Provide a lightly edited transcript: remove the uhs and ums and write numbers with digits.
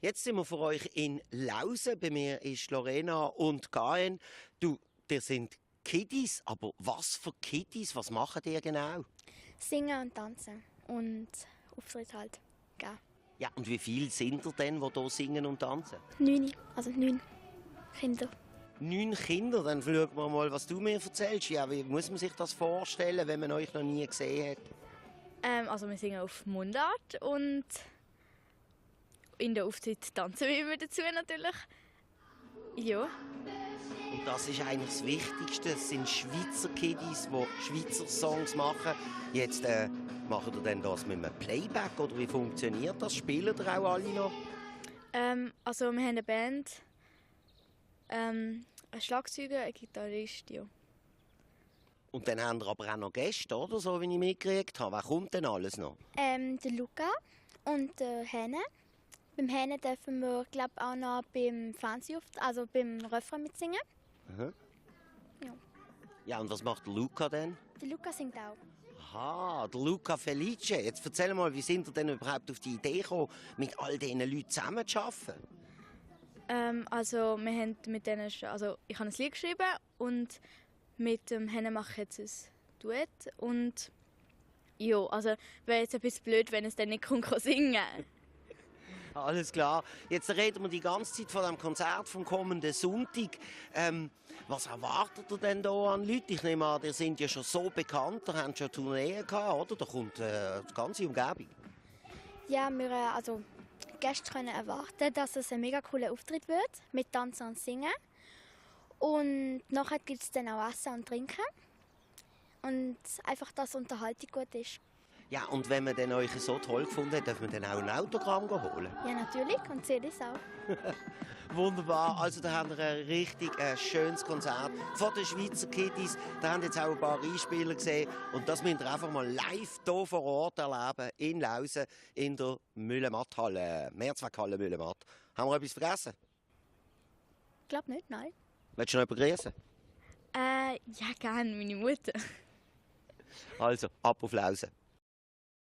Jetzt sind wir für euch in Lausen. Bei mir ist Lorena und Gaen. Du, ihr sind Kiddies, aber was für Kiddies? Was machen die genau? Singen und tanzen und Auftritt halt. Ja. Ja, und wie viele sind ihr denn, die hier singen und tanzen? 9, also 9 Kinder. 9 Kinder, dann schauen wir mal, was du mir erzählst. Ja, wie muss man sich das vorstellen, wenn man euch noch nie gesehen hat? Also wir singen auf Mundart und in der Auftritt tanzen wir immer dazu natürlich. Ja. Und das ist eigentlich das Wichtigste. Es sind Schweizer Kiddies, die Schweizer Songs machen. Jetzt machen ihr denn das mit einem Playback oder wie funktioniert das? Spielen ihr auch alle noch? Also wir haben eine Band, einen Schlagzeuger, einen Gitarrist, ja. Und dann haben wir aber auch noch Gäste, oder? So wie ich mitgekriegt habe. Wer kommt denn alles noch? Der Luca und der Henne. Beim Henne dürfen wir, glaube auch noch beim Fernsehauftritt, also beim Refrain mitsingen. Aha. Ja. Ja, und was macht der Luca denn? Der Luca singt auch. Aha, der Luca Felice. Jetzt erzähl mal, wie sind ihr denn überhaupt auf die Idee gekommen, mit all diesen Leuten zusammen zu arbeiten? Also wir haben mit denen also ich habe ein Lied geschrieben und mit dem Henne mache ich jetzt ein Duett und ja, also wäre jetzt ein bisschen blöd, wenn es dann nicht singen kann. Alles klar. Jetzt reden wir die ganze Zeit von dem Konzert vom kommenden Sonntag. Was erwartet ihr denn da an Leute? Ich nehme an, ihr seid ja schon so bekannt, ihr habt schon Tourneen gehabt, oder? Da kommt die ganze Umgebung. Ja, wir also Gäste können erwarten, dass es ein mega cooler Auftritt wird mit Tanzen und Singen. Und nachher gibt es dann auch Essen und Trinken. Und einfach, dass die Unterhaltung gut ist. Ja, und wenn man dann euch so toll gefunden hat, darf man dann auch ein Autogramm holen? Ja, natürlich. Und CDs auch. Wunderbar. Also da haben wir ein richtig schönes Konzert von den Schweizer Kiddies. Da haben jetzt auch ein paar Einspieler gesehen. Und das müsst ihr einfach mal live hier vor Ort erleben, in Lausen, in der Müllematthalle, Mehrzweckhalle Müllematt. Haben wir etwas vergessen? Ich glaube nicht, nein. Willst du noch jemanden grüßen? Ja, gerne, meine Mutter. Also, ab auf Lausen.